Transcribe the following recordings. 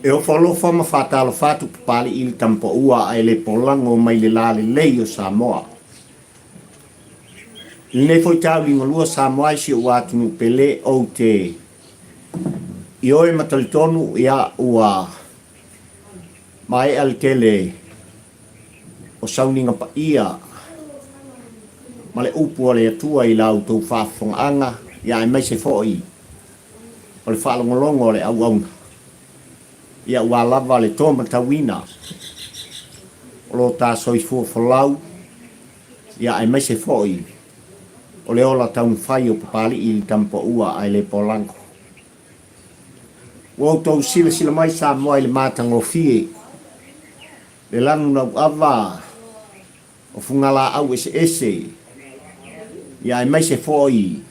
E ofo alofa ma faatalofa atu Papalii i le Tamapaua ae le polago mai le lalelei o Samoa. I lenei foi tauligalua Samoa i si ou atunuu pele ou te ioe ma talitonu ia ua maea le tele o sauniga paia ma le upu a le Atua i la outou faafofogaaga, ia aemaise foi o le faalogologo a le auauna, ia aua lava le tomatauina o lo ta soifua folau, ia aemaise foi o le ola taumafai o Papalii i le Tamapaua ae le Polago. Ua outou silasila mai Samoa i le matagofie, le lanu nauava o fugalaau eseese, ia aemaise foi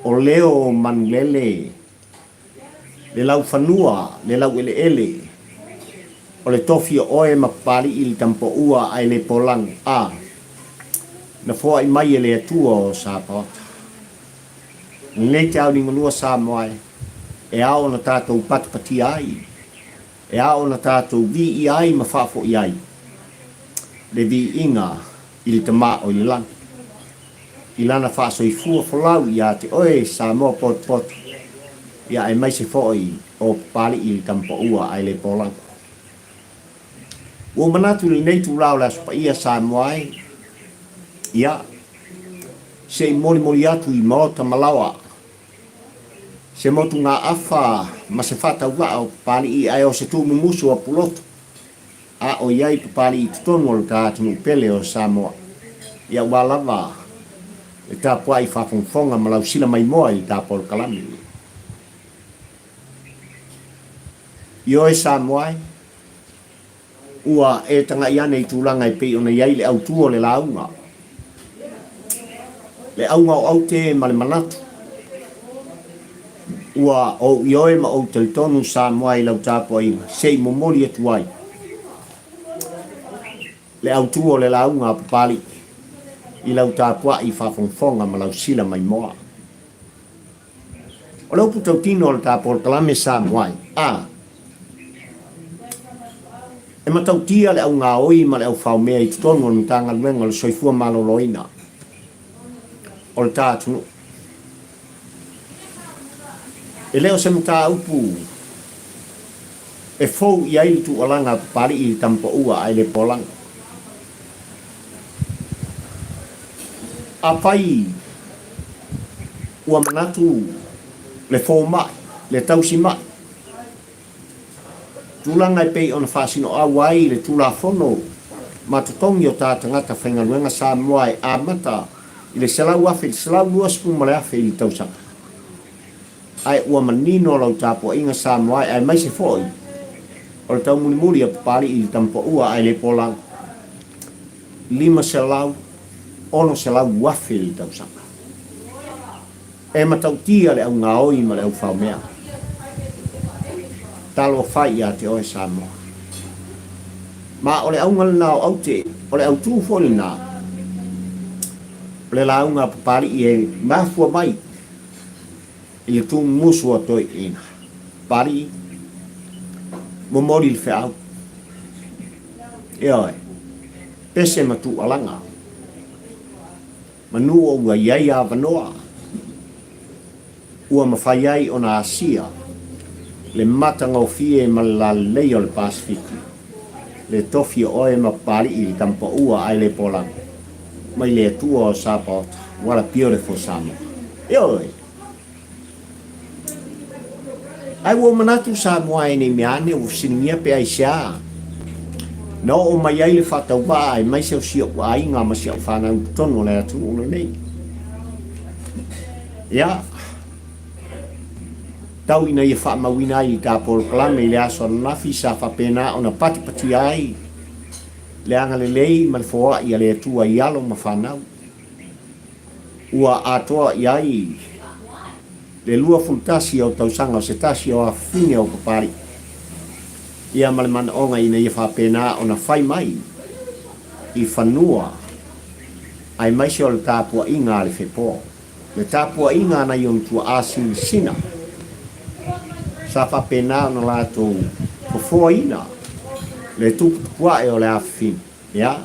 o leo o manulele, le laufanua, le laueleele, o le tofi o oe ma Papalii le Tamapaua ae le Polago, a na foai mai e le Atua o Sapaota. Lenei te aoningalua Samoa e, e ao ona tatou patipatia ai, e ao ona tatou viia ai ma faafoi ai le viiga i le Tama o i le lagi, i Lana faasoifua folau ia te oe Samoa potopoto, ia aemaise foi o Papalii i le Tamapaua ae le Polago. Ua ou manatu i lenei itula o le Aso Paia Samoa e, ia, se i molimoli atu i maota ma laoa se motugaafa ma se faatauvaa o Papalii ae o se tuumumusu o Pulotu a o i ai Papalii i totonu o lo ta atunuu pele o Samoa. Ia ua lava le tapuai faafogafoga ma lausila maimoa i le ta polokalame. Ioe Samoa e, Ua e tagai ane i tulaga e pei ona i ai le autu o le lauga, le auga o aute ma le manatu. Ua ou ioe ma ou talitonu Samoa i lau tapuaiga se i momoli atu ai le autu o le lauga a Papalii i lau tapuai faafogafoga ma lau sila maimoa. O le upu tautino o le ta polokalame Samoa e, a. E matautia le augaoi ma le aufaomea i totonu o le Matagaluega o le Soifua Maloloina o le ta atunuu. E le o se mataupu e fou i ai le tuualaga a Papalii i le Tamapaua ae le Polaga. Afai ua manatu le fomai, le tausimai, tulaga e pei ona faasinoau ai le Tulafono ma totogi o ta tagata faigaluega Samoa e amata i le $100,000 i le $120,000 i le tausaga. Ae ua manino lau tapuaiga Samoa aemaise foi o le taumulimuli a Papalii i le Tamapaua ae le Polaga. 500, 600,000 i le tausaga. E matautia le augaoi ma le aufaomea. Talofa ia te oe Samoa. Ma o le auga lena o aute, o le autū foi lena o le lauga a Papalii e mafua mai i le tuumumusu a toeaiina. Papalii, momoli le feau. Ioe, pese ma tuualaga. Manu o ua i ai avanoa ua mafai ai ona asia le matagofie ma le lalelei o le Pasefiki, le tofi o oe ma Papalii le Tamapaua ae le Polago, mai le Atua o Sapaota. What a beautiful Samoa. Ioe! Ae ua ou manatu Samoa e nei mea ane ua fesiligia pe aisea na oo mai ai le faatauvaa aemaise o si ou aiga ma si au fanau i totonu o le atunuu lenei. Ia, tau ina ia faamauina ai i ta polokalame i le aso ananafi sa faapena ona patipatia ai le agalelei ma le foai a le Atua i alo ma fanau. Ua atoa i ai le 21 o tausaga o se tasi o afafine o Papalii, ia ma le manaoga ina ia faapena ona fai mai i fanua aemaise o le tapuaiga a le Fepo, le tapuaiga a nai ona tuaa silisina sa faapena ona latou fofoaina le tuputupuae o le afafine. Ia,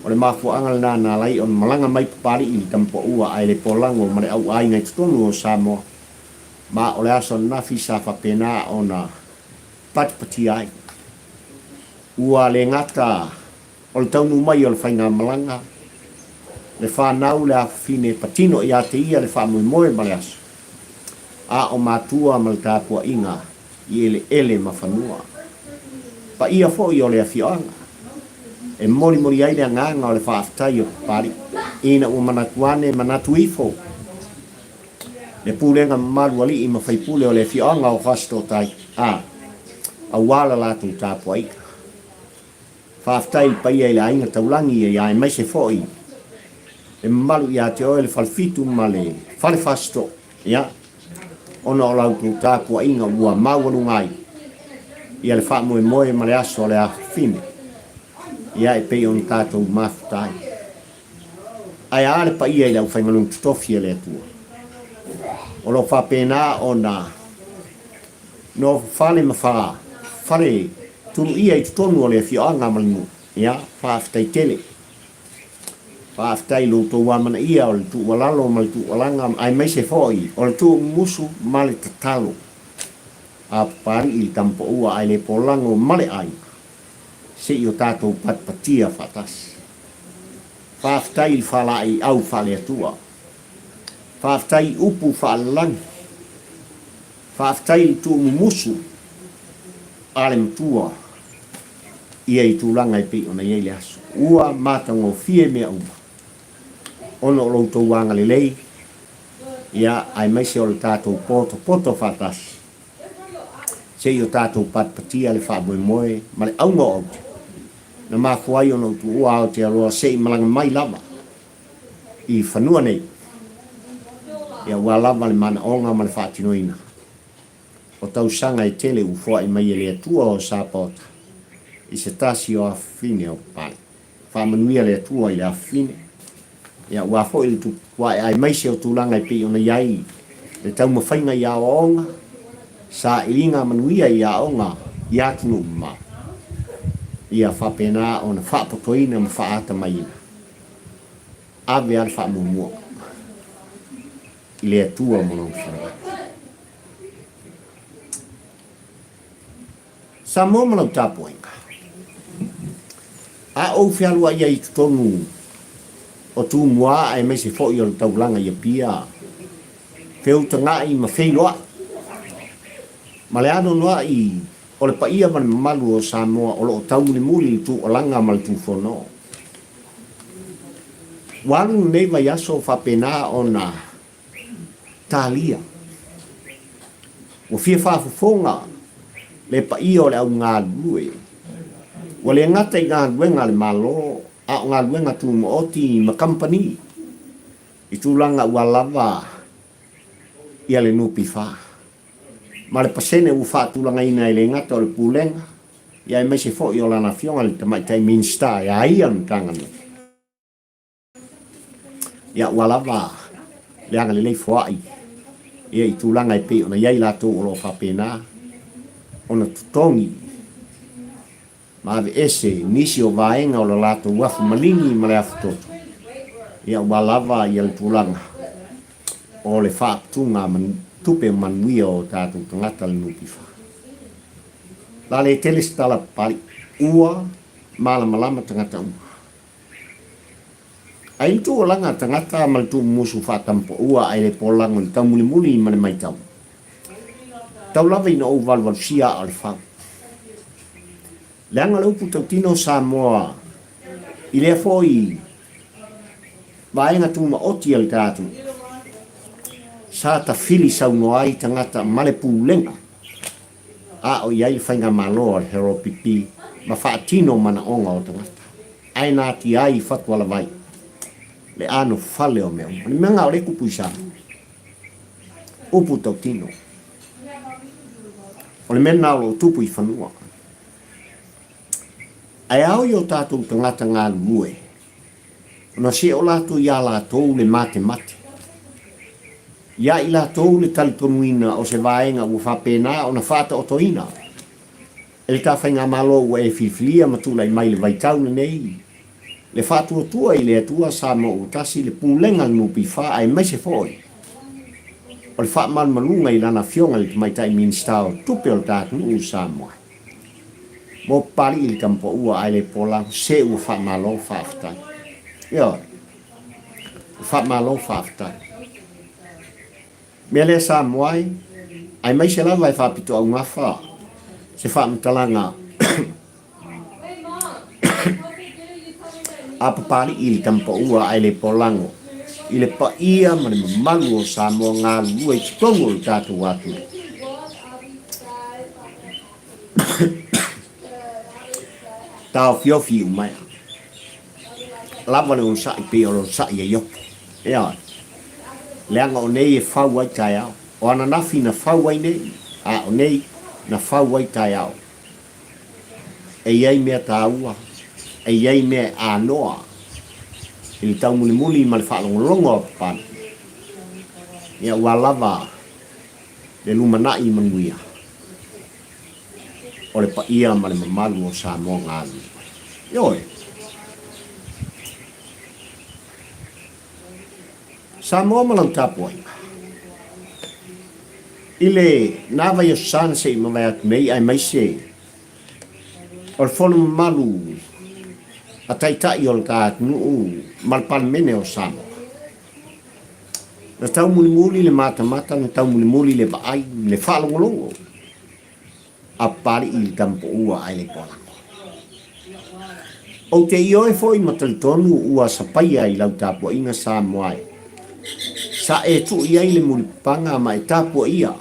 o le mafuaaga lena na ala ai ona malaga mai Papalii i le Tamapaua ae le polago ma le au aiga i totonu o Samoa, ma o le aso ananafi sa faapena ona patipatia ai. Ua le gata o le taunuu mai o le faigamalaga, le fanau, le afafine, patino ia te ia le faamoemoe ma le aso, a o matua ma le tapuaiga i eleele ma fanua. Paia foi o le afioaga e molimoli ai le agaga o le faafetai o Papalii ina ua manatu ane manatu ifo le pulega mamalu alii ma faipule o le afioaga o Fasitootai a aua la latou tapuaiga. Faafetai i le paia i le aiga taulagi ia aemaise foi le mamalu ia te oe le Falefitu ma le Fale Fasitoo, ia, ona o la outou tapuaiga ua maualuga ai ia le faamoemoe ma le aso o le afafine, ia, e pei ona tatou mafuta ai. Ae a le paia i le aufaigaluega totofi a le Atua o lo o faapena ona Nofo fale ma fa fale tuluia i totonu o le afioaga ma le nuu. Ia, faafetai tele. Faafetai i lo outou amanaia o le tuualalo ma le tuualaga aemaise foi o le tuumumusu ma le tatalo a Papalii i le Tamapaua ae le polago ma le aiga se i o tatou patipatia faatasi. Faafetai i le faalaeiau faale-Atua. Faafetai i upu faalelagi. Faafetai i le tuumumusu a le matua ia i tulaga e pei ona i ai le aso. Ua matagofie mea uma ona o lo outou agalelei, ia, aemaise o le tatou potopoto faatasi se i o tatou patipatia le faamoemoe ma le auga o aute na mafua ai ona ou tuua Aotearoa se i malaga mai lava i fanua nei, aua lava le manaoga ma le faatinoina o tausaga e tele ua foai mai e le Atua o Sapaota i se tasi o afafine o Papalii. Faamanuia le Atua i le afafine, aua foi le tuputupuae aemaise o tulaga e pei ona i ai le taumafaiga i aoaoga, sailiga manuia i aoga i atunuu mamao, ia faapena ona faapotoina ma faatamaiina. Ave a le faamuamua i le Atua ma Lona finagalo. Samoa ma lau tapuaiga. A ou fealuai ai i totonu o Tumua aemaise foi o le taulaga i Apia, feutagai ma feiloai ma le anoanoai o le paia ma le mamalu o Samoa o lo o taumulimuli i le tuualaga ma le tufono. Ua alu lenei vaiaso o faapena ona talia. Ua fia faafofoga le paia o le au galulue. Ua le gata i galuega a le Malo, a o galuega tumaoti ma kamupani i tulaga ua lava ia le NPF ma le pasene ua faatulagaina e le gata o le Pulega ia aemaise foi o lana Afioga i le Tamaitai Minisita e a ia le Matagaluega. Ia ua lava le agalelei foai ia i tulaga e pei ona i ai latou o lo o faapena ona totogi ma aveese nisi o vaega o le latou afu maligi ma le afu toto, ia ua lava ia le tulaga o le faaputuga tupe manuia o tatou tagata le NPF. La le tele se tala papali, ua malamalama tagata uma. Ai le tuualaga tagata ma le tuumumusu faatampaua ae le polago i le taumulimuli ma le maitau. Tau lava ina ou valuvalusia aa o le fau. Leaga le upu tautino Samoa i lea foi vaega tumaoti a le tatou sa tafili saunoa ai tagata ma le pulega a o i ai le faigamalo a le HRPP ma faatino manaoga o tagata ae natia ai i fatualavai le anofale o mea uma. Le mea o lea e tupu i Samoa, upu tautino, o le mea lena o lo o tupu i fanua. Ae ao i o tatou tagata galulue ona se o latou iā latou le matemate, iā i latou le talitonuina o se vaega ua faapena ona faataotoina. E le ta Faigamalo ua e filifilia ma tulai mai i le vaitau lenei, le faatuatua i le Atua Samoa ua tasi, le Pulega a le NPF aemaise foi o le faamalumaluga i Lana Afioga i le Tamaitai Minisita o Tupe o le ta atunuu o Samoa. Mo Papalii le Tamapaua ae le pola se ua faamalo faafetai. Ioe. Ua faamalo faafetai. Mea lea Samoa ai, aemaise lava e faapitoaugafa se faamatalaga a Papalii i le Tamapaua ae le polago i le paia ma le mamalu o Samoa galulue i totonu o le tatou atunuu. Taofiofi umaea. Lava le onosai pei o le onosai a Iopo. Ioe. Leaga o nei e fau ai taeao. O ananafi na fau ai nei, a o nei na fau ai taeao. E i ai mea taua, e i ai mea e anoa i le taumulimuli ma le faalogologo a Papalii. Ia ua lava le lumanai manuia o le paia ma le mamalu o Samoa galulue. Ioe. Samoa ma lau tapuaiga. I le na vaiaso sa na se i mavae atu nei aemaise o le fono mamalu a Taitai o le ta atunuu ma le Palemene o Samoa. Na taumulimuli le matamata, na taumulimuli le vaai, le faalogologo a Papalii i le tamapoua ae le poalago. Ou te ioe foi ma talitonu ua sapaia i lau tapuaiga Samoa e sa e tuu i ai le mulipapaga ma e tapuaia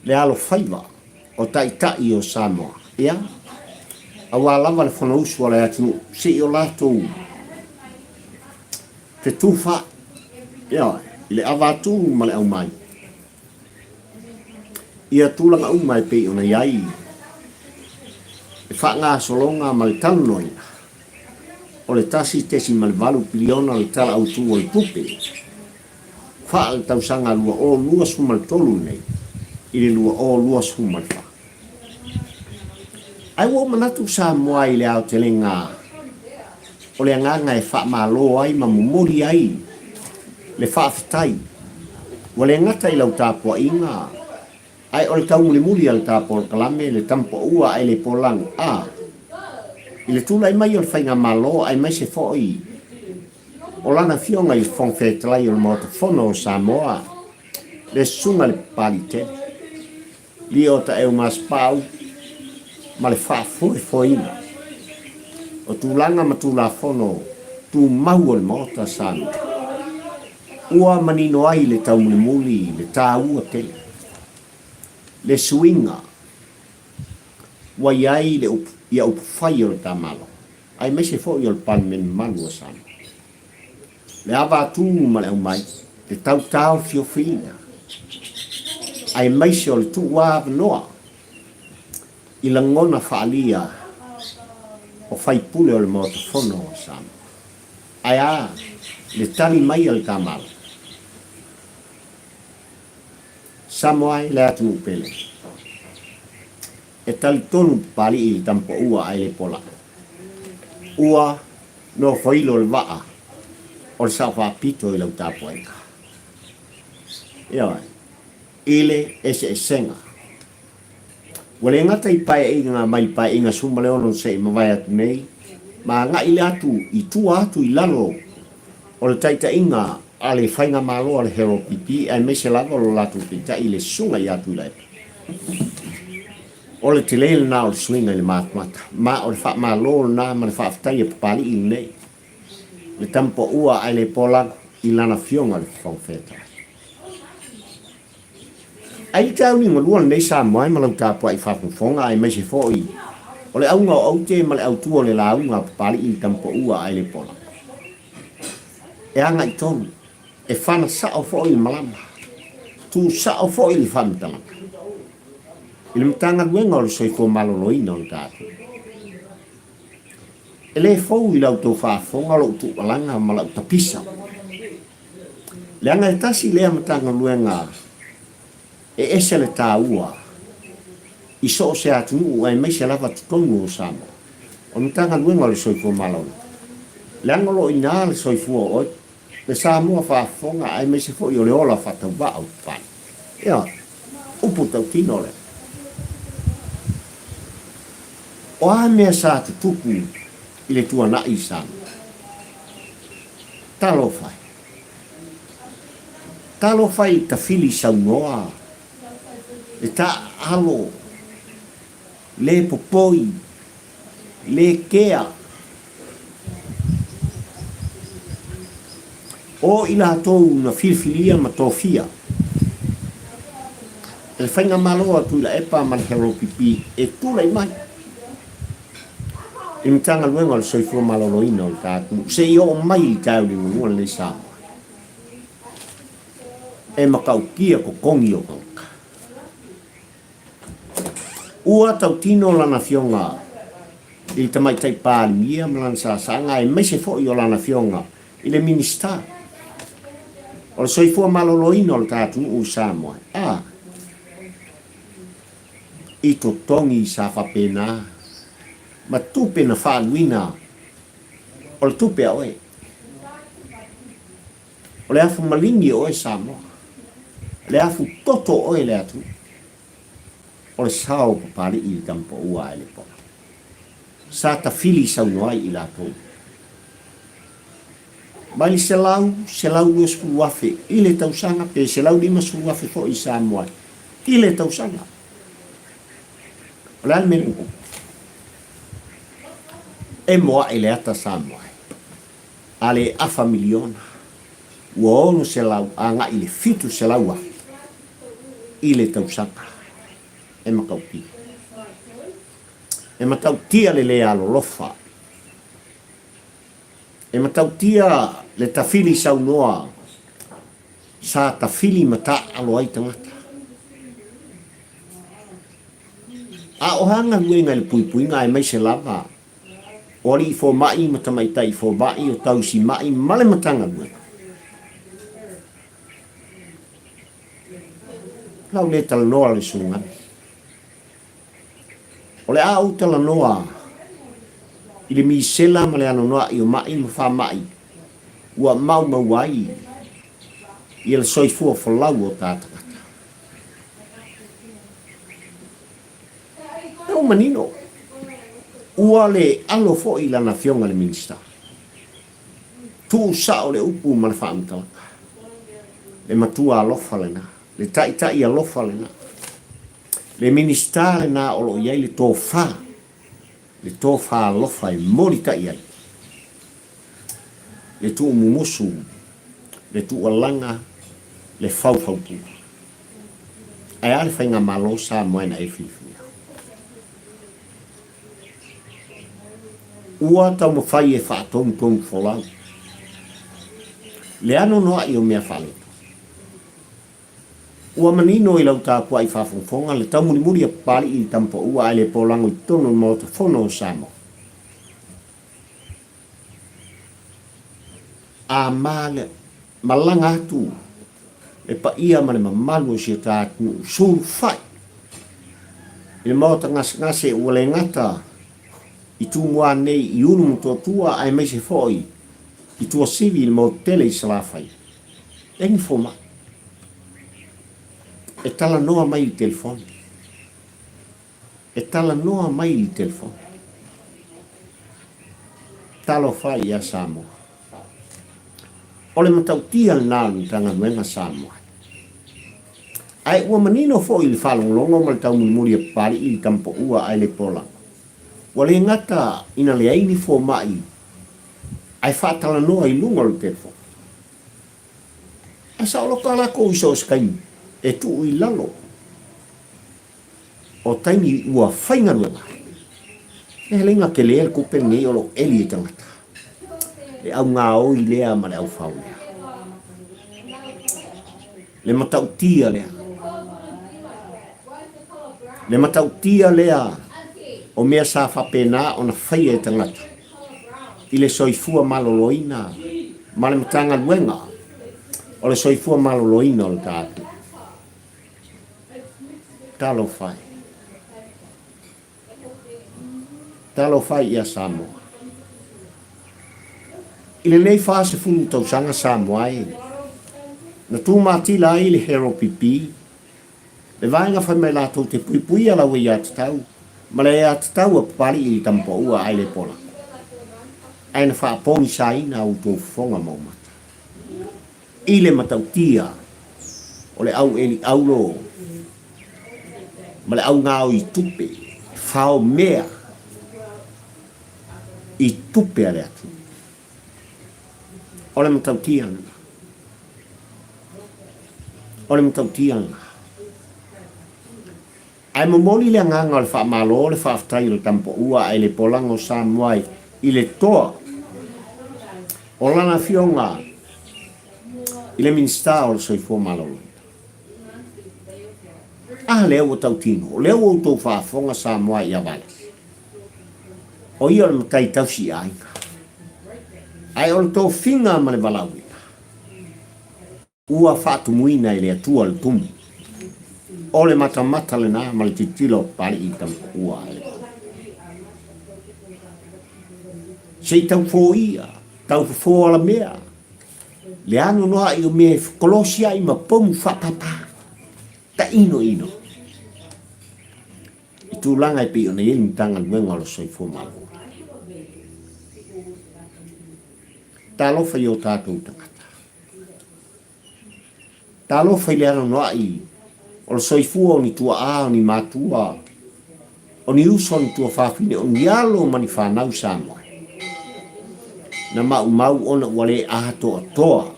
le alofaiva o Taitai o Samoa, ia, aua lava le Fonousu a le atunuu se i o latou fetufaai, ioe, i le avatu ma le aumai ia tulaga uma e pei ona i ai le faagasologa ma le talanoaina o le 1.8 piliona o le Tala Autu o le Tupe faale-tausaga 2023 lenei i le 2024. Ae ua ou manatu Samoa i le aotelega o le agaga e faamalo ai ma momoli ai le faafetai ua le gata i lau tapuaiga ae o le taumulimuli a le ta polokalame, le tamapaua ae le polago a i le tulai mai o le faigamalo aemaise foi o lana afioga i le Fofoga Fetalai o le Maota Fono o Samoa, le Susuga i le Papalitele. Lio Taeu Masepau ma le faafoefoeina o tulaga ma Tulafono Tumau o le Maota Samoa, ua manino ai le taumulimuli le taua tele, le suiga ua i ai le ia upufai o le ta Malo, aemaise foi o le Palemene mamalu o Samoa. Le ava atu ma le aumai, le tautaofiofiina, aemaise o le tuuavanoa i lagona faaalia o faipule o le Maota Fono o Samoa. Ae a le tali mai a le ta Malo? Samoa e le atunuu pele. E talitonu Papalii i le tamapaua ae le pola. Ua Nofoilo le vaa o le sao faapito i lau tapuaiga. Ioe, i le eseesega. Ua le gata i paeaiga mai le paeaiga 16 se i mavae atu nei, ma agai le atu i tua atu i lalo o le taitaiga a le Faigamalo a le HEROPP aemaise lava o lo latou taitai le Susuga ia Tuilaepa. O le tele lena o le suiga i le matamata, ma o le faamalo lena ma le faafetai a Papalii lenei, le tamapaua ae le polago i lana afioga i le Fofoga Fetalai. Ai le taunigalua lenei Samoa ma lau tapuai faafogafoga aemaise foi o le auga o aute ma le autu o le lauga a Papalii i le tamapaua ae le polago. E agai tonu, e fana sao foi le malama, tu sao foi le faamatalaga. I le Matagaluega o le Soifua Maloloina o le tatou. E le fou i la outou faafofoga lou tuualaga ma lau tapisa, leaga e tasi lea Matagaluega e ese le taua. i so o se atunuu aemaise lava totonu o Samoa. O le Matagaluega o le Soifua Maloloina, leaga o lo o i ina le soifua o oe, le Samoa faafofoga aemaise foi o le ola faatauvaa o Papalii. Ioe, upu tautino lea. O a mea sa tutupu i le tuanai i Samoa? Talofa e. Talofa i tafili saunoa, le taaalo, le popoi, le kea. O i latou na filifilia ma tofia e le Faigamalo a Tuilaepa ma le HRPP e tulai mai i le Matagaluega o le Soifua Maloloina o le ta atunuu seia oo mai i le taeao liugalua lenei Samoa e matautia totogi o tagata. Ua tautino lana afioga i le Tamaitai Palemia ma lana saasaga aemaise foi o lana afioga i le Minisita o le Soifua Maloloina o le ta atunuu i Samoa, a i totogi sa faapena ma tupe na faaaluina o le tupe a oe. O le afu maligi o oe Samoa. O le afu toto o oe le atunuu. O le sao o Papalii i le tamapaua a Elepola. Sa tafili saunoa ai i latou. Mai le 100, 120,000 i le tausaga pe 150,000 foi i Samoa i le tausaga. O le a le mea na tupu? Emo ae le ata Samoa a le afa miliona, ua 600 agai i le 700 afe i le tausaga. E matautia. E matautia le le alolofa. E matautia le tafili saunoa sa tafili ma taaalo ai tagata. A o a galuega i le puipuiga aemaise lava o alii fomai ma tamaitai fomai, o tausi mai ma le Matagaluega. O lau le talanoa le sulugani. O le a ou talanoa i le misela ma le anoanoai o mai ma faamai ua maumau ai ia le soifua folau o ta tagata. Ua manino, ua le alo foi lana afioga i le Minisita. Tuu sao le upu ma le faamatalaga. Le matua alofa lena, le taitai alofa lena, le Minisita lena o lo o i ai le tofa, le tofa alofa e molitai ai le tuumumusu, le tuualaga, le faufautua. Ae a le faigamalo Samoa na e filifilia? Ua taumafai e faatonutonu folau le anoanoai o mea faaletonu. Ua manino i lau tapuai faafogafoga le taumulimuli a Papalii i Tampaua ae le polago i totonu o le Maota Fono o Samoa. A malaga atu le paia ma le mamalu o si o ta atunuu sulufai i le maota gasegase ua le gata i Tumua nei i Ulu Motootua aemaise foi i Tuasivi i le motu tele i Salafai. E ni fomai e talanoa mai i le telefoni. E talanoa mai i le telefoni. Talofa ia Samoa. O le matautia lena o le Matagaluega Samoa. Ae ua manino foi i le faalogologo ma le taumulimuli a Papalii i le tamapaua ae le polago. Ua le gata ina leai ni fomai ae faatalanoa i luga o le telefoni. Ae saoloto lava latou i so o se taimi e tuu i lalo o taimi ua faigaluega ai. E helei na tele le tupe lenei o lo o eli e tagata, le au gaoi lea ma le au fao lea, le matautia lea, le matautia lea o mea sa faapena ona faia e tagata i le soifua maloloina ma le Matagaluega o le Soifua Maloloina o le tatou. Talofa e. Talofa ia Samoa. I lenei 40 tausaga Samoa e, na tumatila ai le HEROPP, le vaega fai mai latou te puipuia lau aiatatau ma le aiatatau a Papalii i le Tamapaua ae le pola, ae na faapogisaina a outou fofoga ma ou mata. I le matautia o le au eli aulo ma le au gaoi tupe, fao mea i tupe a le atunuu. O le matautia lena. O le matautia lena. Ae momoli le agaga o le faamalo, le faafetai o le Tamapaua ae le polaga o Samoa i le toa o lana afioga i le Minisita o le Soifua Maloloina. A lea ua tautino, o lea ua outou faafofoga Samoa ia Valasi. O ia o le matai tausi i aiga. Ae o le tofiga ma le valaauina, ua faatumuina e le Atua le tumu. O le matamata lena ma le tilotilo a Papalii i Tamapaua ae le Pau. Se i tau foia, tau fofo alamea, le anoanoai o mea e kolosi ai ma pomu faapapa, tainoino i tulaga e pei ona i ai le Matagaluega o le Soifua Maloloina. Talofa i o tatou tagata. Talofa i le anoanoai o le soifua o ni tuaa, o ni matua, o ni uso, o ni tuafafine, o ni alo ma ni fanau Samoa. Na maumau ona ua le atoatoa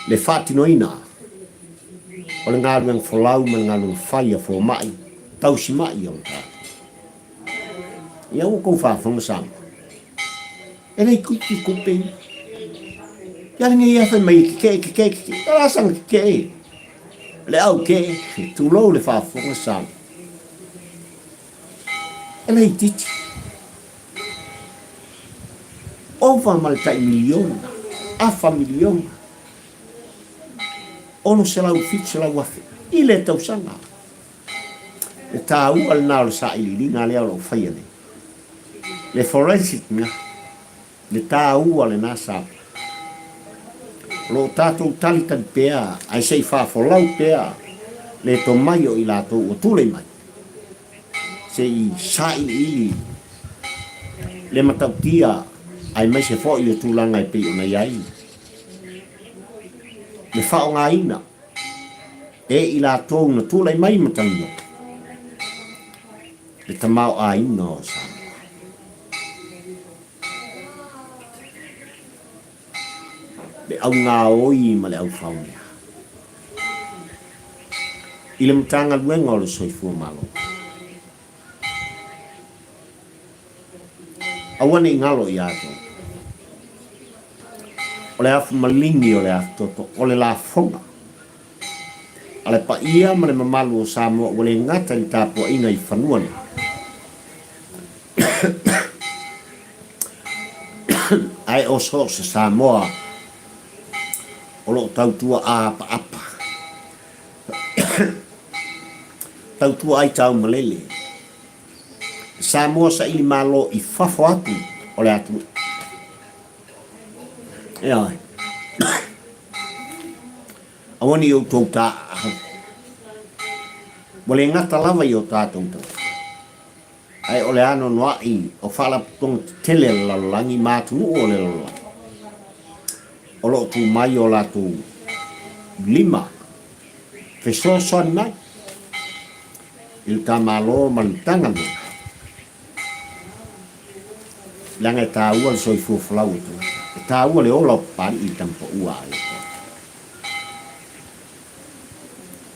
le faatinoina o le galuega folau ma le galuega fai a fomai tausi mai o le tatou. Ia ua tou faafofoga Samoa. E le itiiti tupe ia. Ia lenei lava fai mai e tetee, tetee, tetee. O le a sana tetee? Le au kee, tulou le faafofoga Samoa. E le itiiti. Ova ma le tai miliona, afa miliona, 600, 700 afe i le tausaga. Le taua lena o le sailiiliga lea o lo o faia nei. Le forensic na, le taua lena sa. O lo o tatou talitali pea ae se i faafolau pea le tomai o i latou ua tulai mai se i sailiili le matautia aemaise foi le tulaga e pei ona i ai le faaaogaina e i latou na tulai mai matagio le tamaoaiga o Samoa. Le augaoi ma le aufaomea i le Matagaluega o le Soifua Maloloina. Aua ne i galo ia te outou. O le afu maligi o le afu toto, o le lafoga a le paia ma le mamalu o Samoa ua le gata i le tapuaiga i fanua nei, ae o so o se Samoa o lo o tautua apaapa, tautua ai taumalele. Samoa saili malo i fafo atu o le atunuu. Ioe. Aua ne i outou taaau. Ua le gata lava i o tatou tagata, ae o le anoanoai o faalapotopotoga tetele a le lalolagi ma atunuu o le lalolagi o lo o tu mai o latou lima fesoasoani mai i le ta Malo ma le Matagaluega, leaga e taua le soifua folau o tagata, e taua le ola o Papalii i le tama paua a le Atua.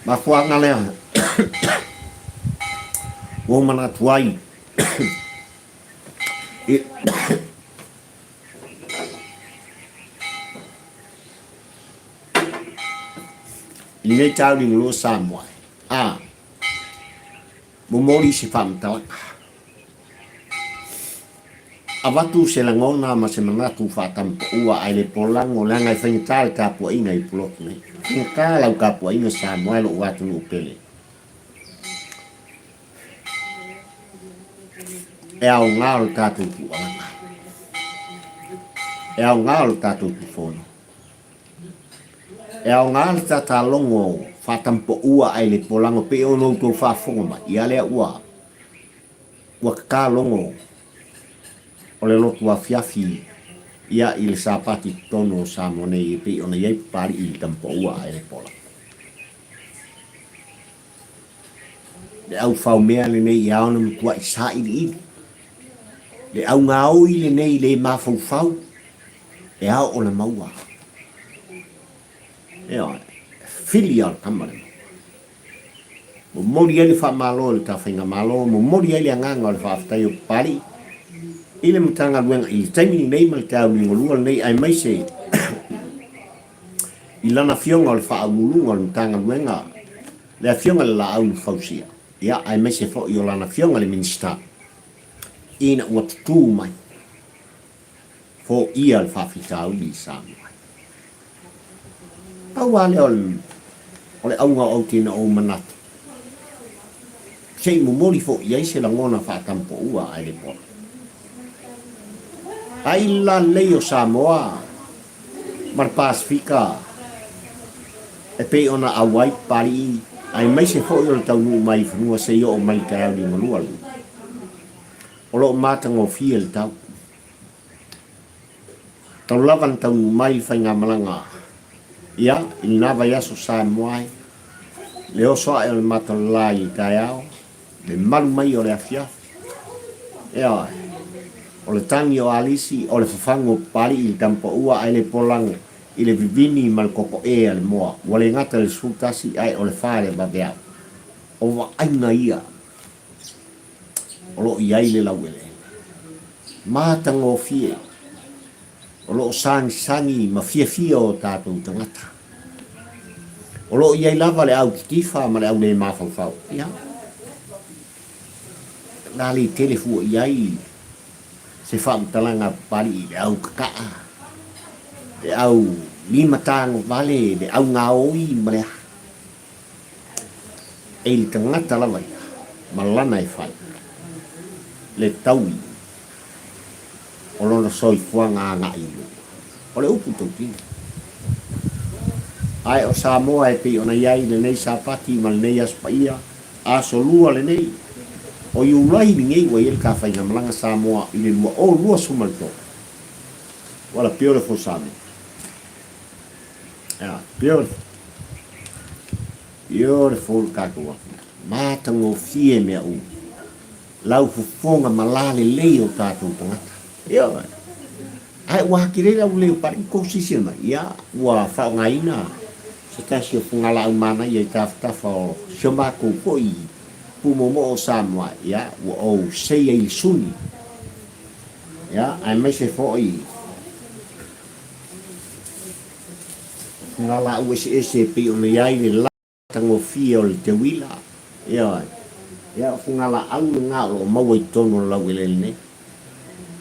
Mafuaaga lea ua ou manatu ai i lenei taulingulua Samoa a momoli se faamatalaga. Avatu se lagona ma se manatu faatamapaua ae le polago leaga e faigata le tapuaiga i Pulotu nei. Faigata lau tapuaiga Samoa e lou atunuu pele. E aoga o le tatou tuualaga. E aoga o le tatou tufono. E aoga le tatalogo faatampoua ae le polago pei ona outou faafofoga mai, ia lea ua ua tatalogo o le lotu afiafi ia i le Sapati i totonu o Samoa nei e pei ona i ai Papalii i le tampoua ae le polago. Le au faumea lenei ia ona matuai sailiili. Le au gaoi lenei le mafaufau e ao ona maua. Ioe, fili lava o le tama le maua. Momoli ai le faamalo i le ta faigamalo, momoli ai le agaga o le faafetai o Papalii i le Matagaluega i le taimi lenei ma le taeao liugalua lenei aemaise i lana afioga o le Faauluuluga o le Matagaluega, le afioga i le Laau na Fausia, ia aemaise foi o lana afioga i le Minisita ina ua tutū mai foia le faafitauli i Samoa. Pau lava lea o le auga o aute ina ou manatu, se i momoli foi i ai se lagona faatampoua ae le pola. Ai i le lalelei o Samoa ma le Pasefika e pei ona auai Papalii aemaise foi o le taunuu mai i fanua se i oo mai i le taeao liugalua lenei. O lo o matagofie le tau. Talu lava na taunuu mai le faigamalaga ia i lena vaiaso Samoa ai, le oso ae o le matalala i le taeao, le malu mai o le afiafi. Ioe. O le tagi o Alisi, o le fafagu o Papalii i le tampaua ae le polago i le vivini ma le kokoe a le moa. Ua le gata i le 11 ae o le fa i le vaveao. O vaaiga ia o lo o i ai le laueleele. Matagofie, o lo o sagisagi ma fiafia o tatou tagata. O lo o i ai lava le au titifa ma le au le mafaufau. Ia, o le a le tele fua i ai se faamatalaga a Papalii i le au kakaa, le au limatagovale, le au gaoi ma le a. E i le tagata lava ia ma lana e fai le taui o lona soifuaga agai i luga. O le upu tautino. Ae o Samoa e pei ona i ai lenei Sapati ma lenei Aso Paia, Aso Lua lenei, o Iulai lenei ua i ai le tafaigamalaga Samoa i le 2023. What a beautiful Samoa. Yeah, beautiful. Beautiful le tatou atunuu. Matagofie mea uma. Lau fofoga ma la lelei o tatou tagata. Ioe. Ae ua atili ai lau leo pale i kou silasila mai, ia, ua faaaogaina se tasi o fugalaau manaia i tafatafa o si o matou foi pumoomoo o Samoa, ia, ua ou seia i le suni, ia, aemaise foi fugalaau eseese e pei ona i ai le Tagofie o le teuila, ioe. Ia, o fugalaau lena o lo o maua i totonu o le laueleele nei,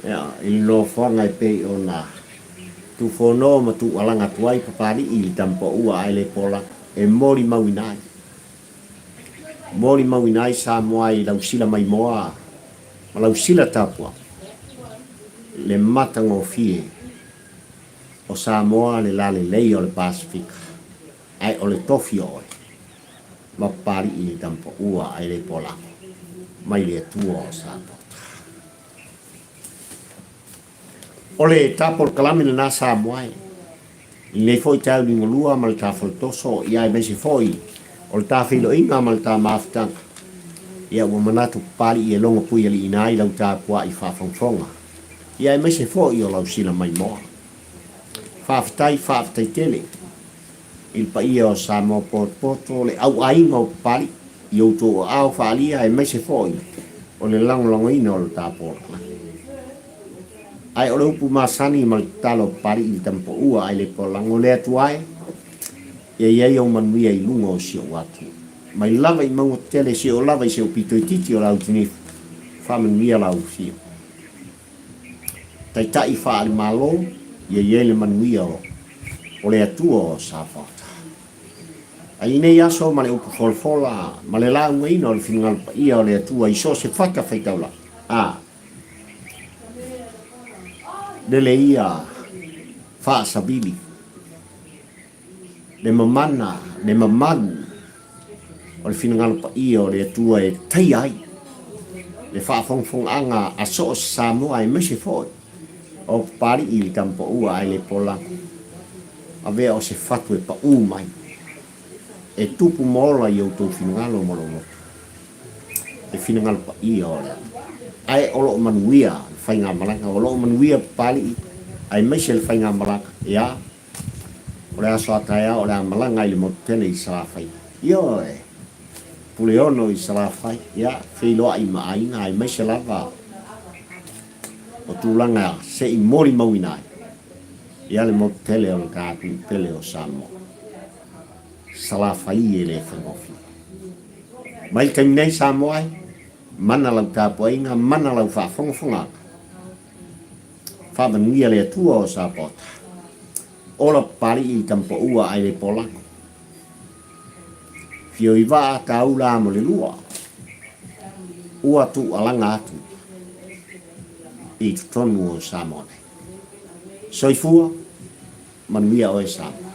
ioe, i le nofoaga e pei ona tufono ma tuualaga atu ai Papalii i le Tampaua ae le pola e molimauina ai. Molimauina ai Samoa i lau sila maimoa ma lau sila tapuai le matagofie o Samoa le lalelei o le Pasefika. Ae o le tofi o oe, ma Papalii i Tampaua ae le Polago, mai le Atua o Sapota. O le ta polokalame lena Samoa e, i lenei foi taeao liugalua ma le ta faletoso, ia aemaise foi o le ta feiloaiga ma le ta mafutaga, ia ua manatu Papalii e logo puialiiina ai lau tapuai faafogafoga, ia aemaise foi o lau sila maimoa. Faafetai, faafetai tele. I le paia o Samoa potopoto, le auaiga o Papalii, i outou aao faaalia aemaise foi o le lagolagoina o le ta polokalame. Ae o le upu masani ma le tatalo a Papalii i le tamapaua ae le polago le Atua e, ia i ai ou manuia i luga o si ou atu. Mai lava i mauga tetele seia oo lava i se ou pito itiiti o le autinifu, faamanuia lau afio. Taitai faale-Malo, ia i ai le manuia o le Atua o Sapota. A i nei aso ma le upu folafola ma le laugaina o le finagalo paia o le Atua i so o se fatafaitaulaga, a. Lele ia faasavili le mamana, le mamalu o le finagalo paia o le Atua e taia ai le faafogafogaaga a so o se Samoa aemaise foi o Papalii i le Tamapaua ae le Polago. Avea o se fatu e paū mai, e tupu ma ola i outou finagalo ma lou loto, le finagalo paia o le Atua. Ae o lo o manuia le faigamalaga, o lo o manuia Papalii aemaise le faigamalaga, ia, O le aso a taeao o le a malaga i le motu tele i Salafai. Ioe! Puleono i Salafai, ia, feiloai ma aiga aemaise lava o tulaga se i molimauina ai ia le motu tele o le tatou pele o Samoa. Salafai e le faigofie. Mai le taimi nei Samoa e, mana lau tapuaiga, mana lau faafogafogaga. Faamanuia le Atua o Sapota. Ola Papali'i i Tamapaua ae le Polako. Fio i vaa taula mo le lua. Ua tuualaga atu i totonu o Samoa nei. Soifua, manuia oe Samoa.